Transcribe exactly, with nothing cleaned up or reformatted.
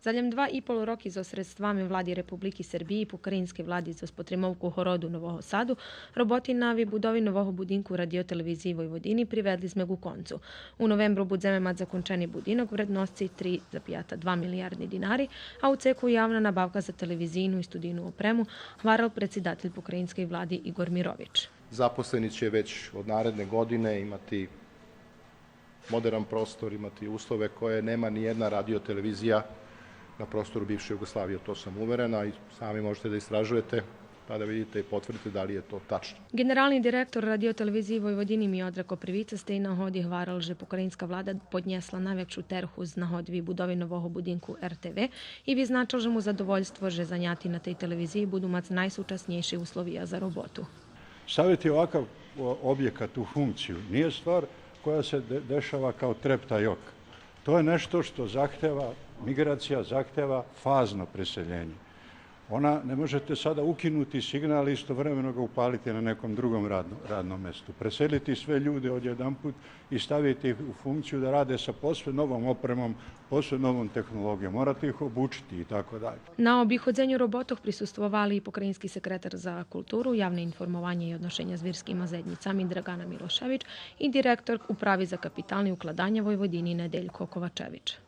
За лєм два и пол роки зоз средствами Влади Републики Сербиї и Покраїнскей влади зоз потримовку Городу Нового Саду, роботи на вибудови нового будинку Радио-телевизиї Войводини приведли зме ґу концу. У новембру будземе мац закончени будинок вредносци три запята два милиярди динари, а у цеку явна набавка за телевизийну и студийну опрему, гварел предсидатель Покраїнскей влади Игор Мирович. Zaposleni će već od naredne godine imati moderan prostor, imati uslove koje nema ni jedna radio televizija na prostoru bivše Jugoslavije, u to sam uveren, a i sami možete da istražujete pa da vidite i potvrdite da li je to tačno. Ґенерални директор Радио-телевизиї Войводини Миодраг Копривица з тей нагоди гварел же покраїнска влада поднєсла найвекшу терху з нагоди вибудови нового будинку Р Т В и визначел же му задовольство же заняти на тей телевизиї буду мац найсучаснєйши условия за роботу. Staviti ovakav, o, objekat u funkciju nije stvar koja se de-, dešava kao treptaj oka. To je nešto što zahteva, migracija zahteva fazno preseljenje. Ona, ne možete sada ukinuti signal i istovremeno ga upaliti na nekom drugom radno-, radnom mestu. Preseliti sve ljude odjedanput i staviti ih u funkciju da rade sa posve novom opremom, posve novom tehnologijom. Morate ih obučiti i tako dalje. На обиходзеню роботох присуствовали и покраїнски секретар за културу, явне информованє и одношеня з вирскима заєднїцами Драґана Милошевич и директор Управи за капитални укладаня Войводини Неделько Ковачевич.